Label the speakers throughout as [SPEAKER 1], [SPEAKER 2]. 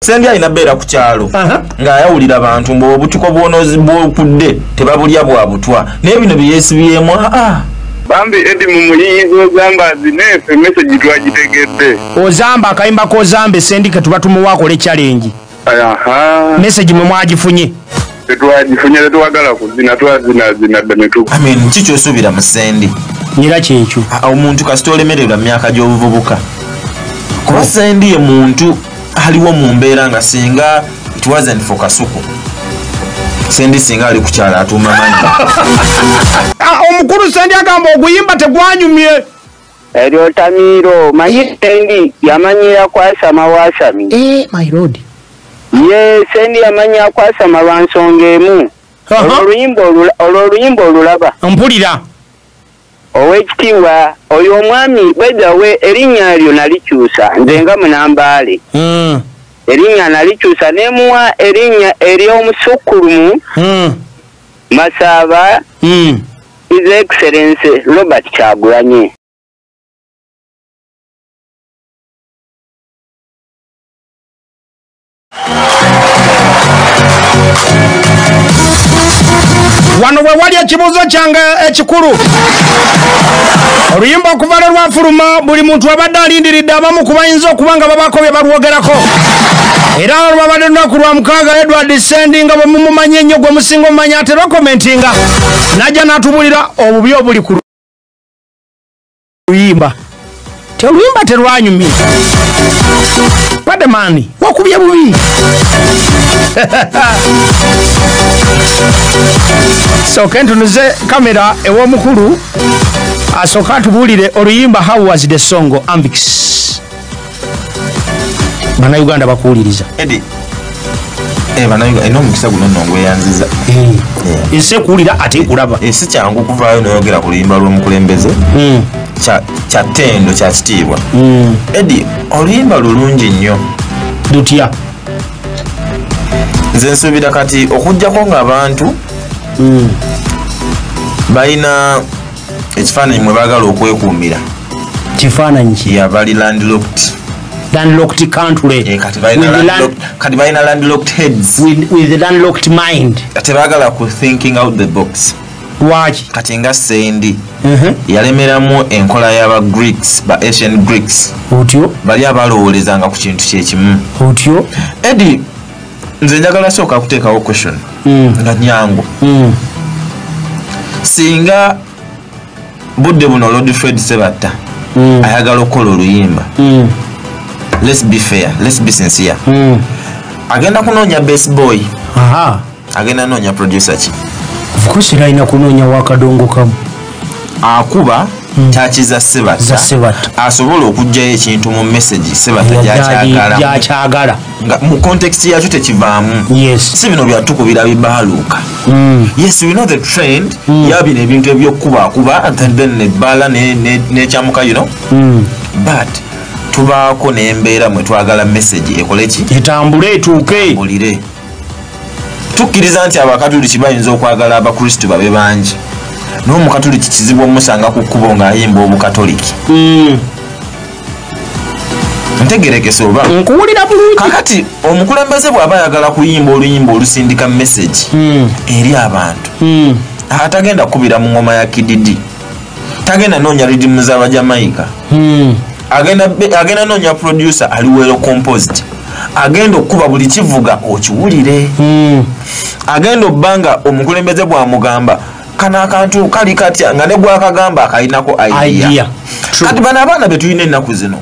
[SPEAKER 1] Sendi alina beera ku kyalo ng'ayawulira abantu mbu obutuko bw'okudde tebabulya bwa butwa, naye bino bye yeesibyemu.
[SPEAKER 2] Bambi Edi mumuyiyiza Ozamba zineefe message twagitegedde.
[SPEAKER 3] Ozamba akayimba k'Ozambe Sendi ke tuba tumuwa akole challenge. Message mwe mwagifunye.
[SPEAKER 2] Tetwagifunye, tetwagala kuzina, twazinazina dda ne
[SPEAKER 1] I mean, ki ky'osuubira mu Sendi?
[SPEAKER 3] Nyira kyekyo.
[SPEAKER 1] Omuntu kasita olemererwa mu myaka gy'obuvubuka. Kuba Sendi ye muntu aliwo mu mbeera nga singa it wasn't for Kasuku, Sendi singa ali ku kyalo atuuma mannya.
[SPEAKER 3] Omukulu Sendi agamba oguyimba tegwanyumye.
[SPEAKER 4] Eryo tamiiro, manyi Sendi yamanyira kwasama wasami.
[SPEAKER 3] My lord.
[SPEAKER 4] Ye Sendi yamanyira kwasama lwa nsonga emu. Olwo oluyimba olulaba.
[SPEAKER 3] Mpulira.
[SPEAKER 4] Owekitiibwa oyo omwami bweddawe erinnya lyo nalikyusa nze nga Munambaale. Erinnya nalikyusa nemuwa erinnya ery'omusukkulumu Masaaba His Excellency Robert Kyagulanyi.
[SPEAKER 3] Wano we wali ekibuuzo kyange ekikulu. Oluyimba okuva lwe lwafuluma buli muntu abadde alindiridde abamu ku bayinza okuba nga babaako bye balwogerako. Era olwabadde lunaku lwa mukaaga Edward Sendi nga bwe mumumanyi ennyo gwe musinga omumanya atera okomentinga n'ajja n'atubulira obubi obuli ku luyimba. Oluyimba terwanyumye. Pademani wakubye bubi. Sooke ntunuze kamera ew'omukulu asooke atubuulire oluyimba how was the song Ambix. Bannayuganda bakuwuliriza.
[SPEAKER 1] Edi, bannayuganda eno omukisa guno nno ngweyanziza.
[SPEAKER 3] Ensi ekuwulira ate ekulaba.
[SPEAKER 1] Si kyangu okuvaayo n'oyogera ku luyimba lw'omukulembeze. Kya ttendo, kya kitiibwa. Edi, oluyimba lulungi nnyo.
[SPEAKER 3] Lutya?
[SPEAKER 1] Nze nsuubira kati okuggyako ng'abantu balina ekifaananyi mwe baagala okwekuumira.
[SPEAKER 3] Kifaananyi ki?
[SPEAKER 1] Ya bali landlocked.
[SPEAKER 3] Landlocked country.
[SPEAKER 1] Kati balina landlocked heads.
[SPEAKER 3] With the landlocked mind.
[SPEAKER 1] Tebaagala ku thinking out the box.
[SPEAKER 3] Lwaki?
[SPEAKER 1] Kati nga Sendi yalemeramu enkola y'aba Greeks, ba Asian Greeks.
[SPEAKER 3] Otyo?
[SPEAKER 1] Bali abalowoolezanga ku kintu kyekimu.
[SPEAKER 3] Otyo?
[SPEAKER 1] Edi, nze njagala sooka kuteekawo question nga nyangu. Singa budde buno Lord Fred Sebatta ayagala okukola oluyimba, let's be fair, let's be sincere, agenda kunoonya bass boy, agenda noonya producer ki?
[SPEAKER 3] Of course era alina kunoonya wakadongo kamu
[SPEAKER 1] akuba takiza Sebatta asobola okuggyayo ekintu mu message Sebatta gy'akyagala nga mu context yakyo tekivaamu. Si bino byatukubira bibaaluuka. Yes, we know the trend ya bino ebintu ebyokubakuba and then nebbala nekyamuka, you know, but tubaako n'embeera mwe twagala message ekole ki?
[SPEAKER 3] Etambule etuuke.
[SPEAKER 1] Tambulire. Tukkiriza nti abakatuliki bayinza okwagala abakristu babe bangi, naye omukatuliki kizibu omusanga ku kkubo ng'ayimba obukatoliki. Ntegerekese oba?
[SPEAKER 3] Nkuwulira bulungi.
[SPEAKER 1] Kakati omukulembeze bw'aba ayagala kuyimba oluyimba olusindika message eri abantu, atagenda kukubira mu ngoma ya kididi, tagenda noonya rhythm z'Abajamaika, agenda noonya producer ali well composed, agenda okukuba buli kivuga okiwulire, agenda obbanga omukulembeze bw'amugamba kano akantu kali katya nga ne gwakagamba akalinako idea. Kati bano abaana be tulina ennaku zino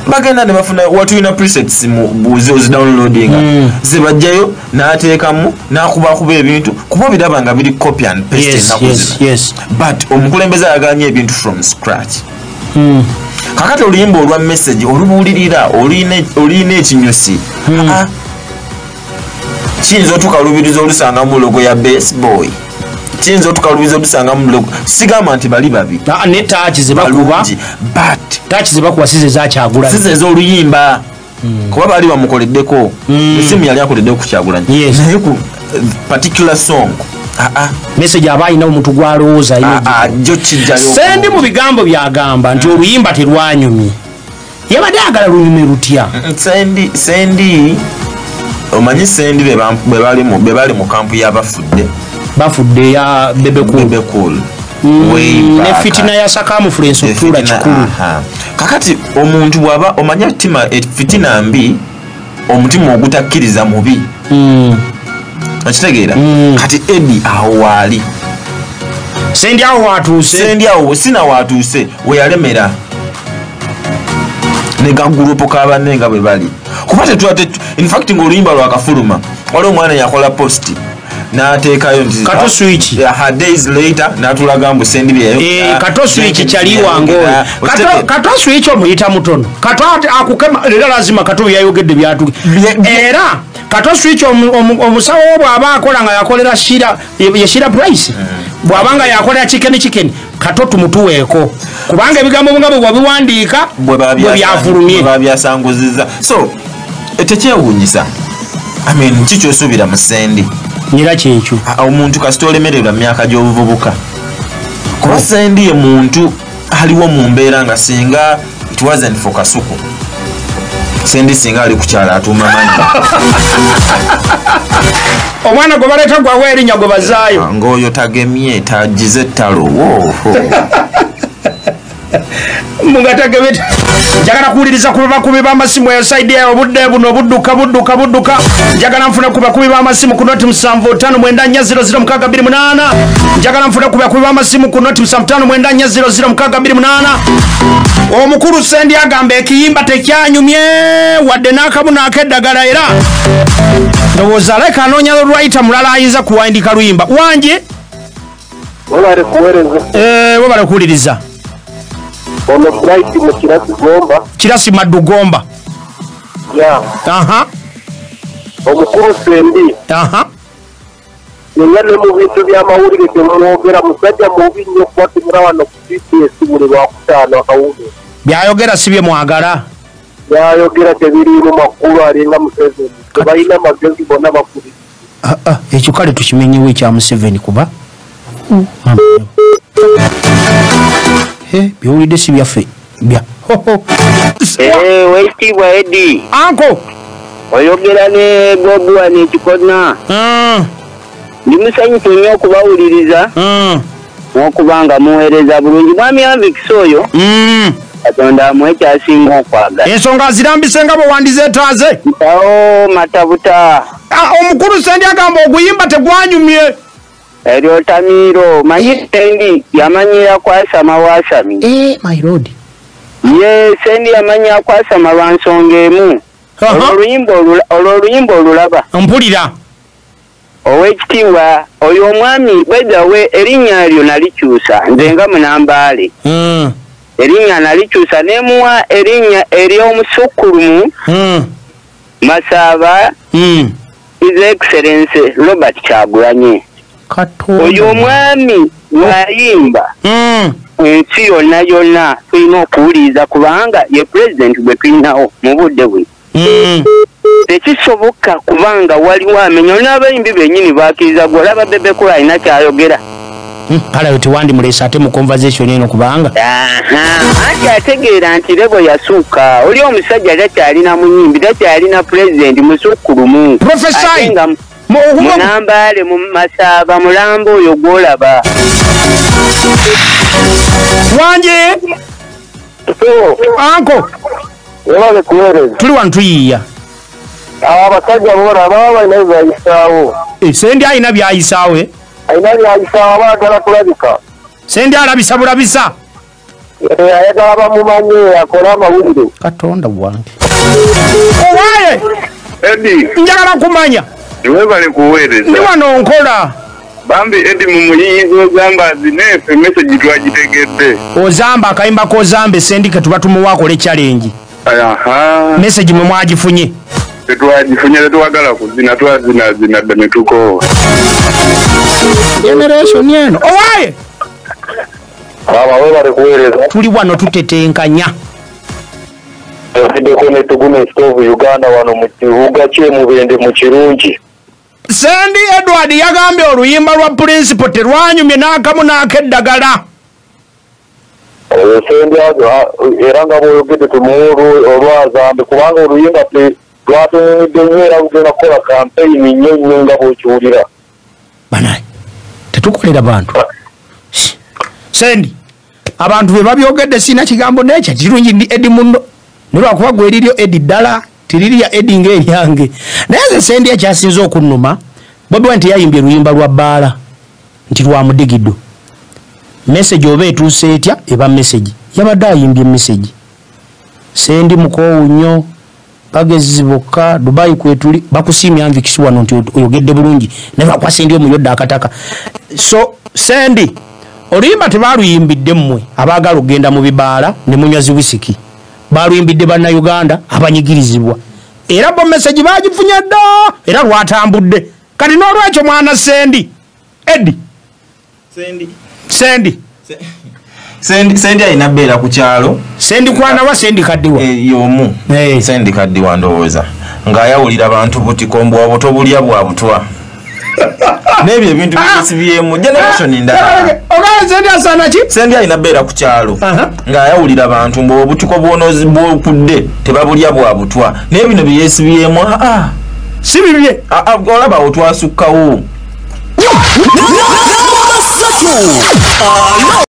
[SPEAKER 1] bagenda ne bafuna watulina presets mu buzi ozidownloadinga, zebajjayo n'ateekamu n'akubakuba ebintu kuba obiraba nga biri copy and paste ennaku zino. But omukulembeze ayagala nnyo ebintu from scratch. Kakati oluyimba olwa message olubuulirira olulina ekinyusi, kiyinza otukalubiriza olusangamu logo ya bass boy, kiyinza otukalubiza olusangamu logo. Sigamba nti bali babi,
[SPEAKER 3] ne touch zebakuba,
[SPEAKER 1] but
[SPEAKER 3] touch zebakuba size zakyagula,
[SPEAKER 1] size ez'oluyimba, kuba bali bamukoleddeko esimu yali akoleddeko ku Kyagulanyi, naye ku particular song
[SPEAKER 3] message aba alina omuntu gw'alowooza
[SPEAKER 1] jo kijjayo.
[SPEAKER 3] Sendi mu bigambo byagamba nti oluyimba terwanyumye, yabadde ayagala lunyume lutya?
[SPEAKER 1] Sendi Omanyi Sendi be bali mu kampu y'abafudde.
[SPEAKER 3] Bafudde ya Bebe
[SPEAKER 1] Cool.
[SPEAKER 3] Ne fitina ya sakamu fluence otula kikulu.
[SPEAKER 1] Kakati omuntu bw'aba omanya tima fitina mbi, omutima ogutakkiriza mubi. Okitegeera? Kati Eddie awo waali.
[SPEAKER 3] Sendi awo watuuse.
[SPEAKER 1] Sendi awo sina watuuse we yalemera. Ne gagurupo kabanne nga bwe bali. Kuba tetwate in fact ng'oluyimba lwakafuluma. Waliwo omwana yakola post n'ateekayo nti
[SPEAKER 3] Kato switch.
[SPEAKER 1] Days later n'atulaga mbu Sendi bye
[SPEAKER 3] Kato switch kyali wange oyo. Kato switch omuyita mutono. Kato akukema era lazima Kato yayogedde byatu. Era Kato switch omusawo bw'aba akola nga yakolera Shira ye Shira Price. Bw'abanga yakolera chicken Kato tumutuweeko. Kubanga ebigambo nga bwe wabiwandiika bwe byafulumye.
[SPEAKER 1] Bwe byasanguziza. So tekyewuunyisa. I mean kiki osuubira mu Sendi?
[SPEAKER 3] Nyira kyekyo.
[SPEAKER 1] Omuntu kasita olemererwa mu myaka gy'obuvubuka. Kuba Sendi ye muntu aliwo mu mbeera nga singa it wasn't for Kasuku. Sendi singa ali ku kyalo atuuma mannya.
[SPEAKER 3] Omwana gwe baleeta gwawe erinnya gwe bazaayo.
[SPEAKER 1] Ng'oyo tagemye tagize ettalo.
[SPEAKER 3] Mungategebete. Njagala kuwuliriza ku bakubi b'amasimu eyo side yayo obudde buno budduka. Njagala nfune ku bakubi b'amasimu ku noti 7594000628. Njagala nfune ku bakubi b'amasimu ku noti 7594000628. Omukulu Sendi agamba ekiyimba tekyanyumye wadde n'akamu n'akeddagala era ndowooza aleka anoonya writer mulala ayinza kuwandika luyimba. Wangi?
[SPEAKER 2] Webale kuweereza.
[SPEAKER 3] Webale kuwuliriza.
[SPEAKER 2] Ono Bright mu Kirasi Gomba.
[SPEAKER 3] Kirasi Maddu Gomba.
[SPEAKER 2] Yeah. Omukulu Sendi. Yeyane mu bintu by'amawulire temwogera musajja mubi nnyo kubatumira wano ku CBS buli Lwakutaano akawungeezi.
[SPEAKER 3] Byayogera si bye mwagala.
[SPEAKER 2] Byayogera tebiriimu makulu alinga Museveni. Tebalina magezi bonna bakulu.
[SPEAKER 3] Ekyo kale tukimenyewo ekya Museveni kuba. Byowulidde si byaffe bya.
[SPEAKER 4] Weekibwa Eddie.
[SPEAKER 3] Anko.
[SPEAKER 4] Oyogera ne Bobi ne Kikona. Ndi musanyufu nnyo okubawuliriza. N'okubanga muweereza bulungi. Mwami Anvix oyo. Katonda amuwe ky'asinga okwagala.
[SPEAKER 3] Ensonga zirambise nga bwe wandizeetaaze.
[SPEAKER 4] Mpawo matabuta.
[SPEAKER 3] Omukulu Sendi agamba oguyimba tegwanyumye.
[SPEAKER 4] Eryo tamiiro manyi Sendi yamanyira kwasama wasami.
[SPEAKER 3] My lord.
[SPEAKER 4] Ye Sendi yamanyira kwasama lwa nsonga emu. Olwo oluyimba olulaba.
[SPEAKER 3] Mpulira.
[SPEAKER 4] Owekitiibwa oyo omwami bweddawe erinnya lyo nalikyusa nze nga Munambaale. Erinnya nalikyusa nemuwa erinnya ery'omusukkulumu Masaba His Excellency Robert Kyagulanyi. Oyo omwami wayimba ensi yonna yonna tulina okuwuliriza kubanga ye pulezidenti gwe tulinawo mu budde buno. Tekisoboka kubanga waliwo amenya n'abayimbi bennyini bakkiriza gwe olaba Bebe Cool alina ky'ayogera.
[SPEAKER 3] Kale tewandimuleese ate mu conversation eno kubanga.
[SPEAKER 4] Anti ategeera nti lebo yasuuka oli omusajja takyalina muyimbi takyalina pulezidenti musukkulumu.
[SPEAKER 3] Prophesy!
[SPEAKER 4] Munambaale mu Masaba mulambo oyo gw'olaba.
[SPEAKER 3] Wangi? Anko.
[SPEAKER 2] Webale kuweereza.
[SPEAKER 3] Tuli wano tuyiiya.
[SPEAKER 2] Abasajja bona baba balina byayisaawo.
[SPEAKER 3] Sendi alina byayisaawo.
[SPEAKER 2] Alina byayisaawo baagala kulabika.
[SPEAKER 3] Sendi alabisa bulabisa.
[SPEAKER 2] Ayagala bamumanye akole amawulire.
[SPEAKER 3] Katonda wange. Owaye!
[SPEAKER 2] Eddie.
[SPEAKER 3] Njagala kumanya.
[SPEAKER 2] Webale kuweereza.
[SPEAKER 3] Ndi wano nkola.
[SPEAKER 2] Bambi Eddie mumuyiyiza ogamba azineefe message twagitegedde.
[SPEAKER 3] Ozamba akayimba k'ozambe Sendi ke tuba tumuwa akole challenge. Message mwe mwagifunye.
[SPEAKER 2] Tetwagifunye tetwagala kuzina twazinazina dda ne tukoowa.
[SPEAKER 3] Generation eno. Owaye!
[SPEAKER 2] Baba webale kuweereza.
[SPEAKER 3] Tuli wano tutetenkanya.
[SPEAKER 2] Ofiddeko ne Tugume Stove Uganda wano mu kibuga ky'e Mubende mu Kirungi.
[SPEAKER 3] Sendi Edward yagambye oluyimba lwa Principal terwanyumye n'akamu n'akeddagala.
[SPEAKER 2] Sendi era nga bw'oyogedde tumuwe olwazambe kubanga oluyimba Lwatunyumidde nnyo era lugenda kukola kampeyini nnyo nnyo nga bw'okiwulira.
[SPEAKER 3] Banaye tetukolera bantu. Sendi abantu be babyogedde sina kigambo nekyo kirungi ndi Edi muno nolwakuba gwe eriryo Edi ddala tirirya Edi ng'eryange. Naye nze Sendi ekyasinze okunnuma Bobi Wine teyayimbye luyimba lwa bbaala nti lwa mudigido. Message oba etuuse etya eba message. Yabadde ayimbye message. Sendi mukoowu nnyo bagezi bokka Dubai kwetuli bakusiimya nvikisi wano nti oyogedde bulungi naye lwakuba Sendi omuyodde akataka. So Sendi oluyimba tebaluyimbidde mmwe abaagala okugenda mu bibaala ne munywa zi wisiki. Baluyimbidde bannayuganda abanyigirizibwa. Era bo message bagifunye dda era lwatambudde. Kati n'olwekyo mwana Sendi Edi Sendi
[SPEAKER 1] Sendi alina bbeera ku kyalo.
[SPEAKER 3] Sendi kwana wa Sendi kaddiwa
[SPEAKER 1] y'omu. Sendi kaddiwa ndowooza ng'ayawulira abantu butiko mbwa buto bulya bwa butwa. N'ebyo ebintu byesibyemu generation endala.
[SPEAKER 3] Ogaye Sendi asaana ki?
[SPEAKER 1] Sendi alina bbeera ku kyalo ng'ayawulira abantu mbu obutiko bw'onozi bw'okudde tebabulya bwa butwa. Naye bino bye yeesibyemu
[SPEAKER 3] si bibye.
[SPEAKER 1] Olaba otwasukkawo.